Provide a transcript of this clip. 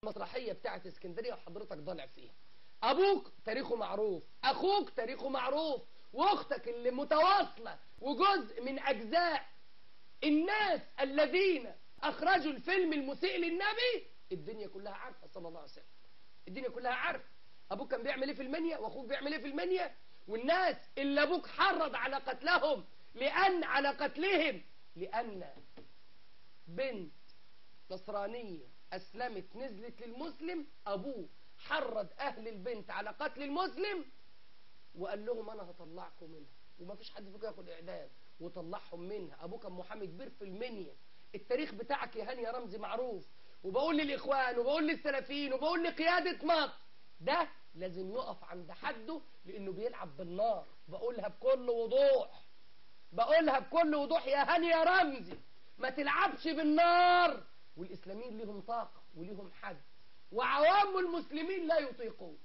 المسرحية بتاعت اسكندرية وحضرتك ضالع فيها. ابوك تاريخه معروف، اخوك تاريخه معروف، واختك اللي متواصلة وجزء من اجزاء الناس الذين اخرجوا الفيلم المسيء للنبي، الدنيا كلها عارفة صلى الله عليه وسلم. الدنيا كلها عارفة ابوك كان بيعمل ايه في المنيا، واخوك بيعمل ايه في المنيا، والناس اللي ابوك حرض على قتلهم، لان على قتلهم، لان بنت نصرانية اسلمت نزلت للمسلم، ابوه حرض اهل البنت على قتل المسلم وقال لهم انا هطلعكم منها وما فيش حد فيكم ياخد اعدام، وطلعهم منها. ابوه كان محامي كبير في المنيا. التاريخ بتاعك يا هاني يا رمزي معروف. وبقول للاخوان وبقول للسلفيين وبقول لقيادة مصر، ده لازم يقف عند حده لانه بيلعب بالنار. بقولها بكل وضوح، بقولها بكل وضوح يا هاني يا رمزي، ما تلعبش بالنار. والاسلاميين ليهم طاقة وليهم حد، وعوام المسلمين لا يطيقون.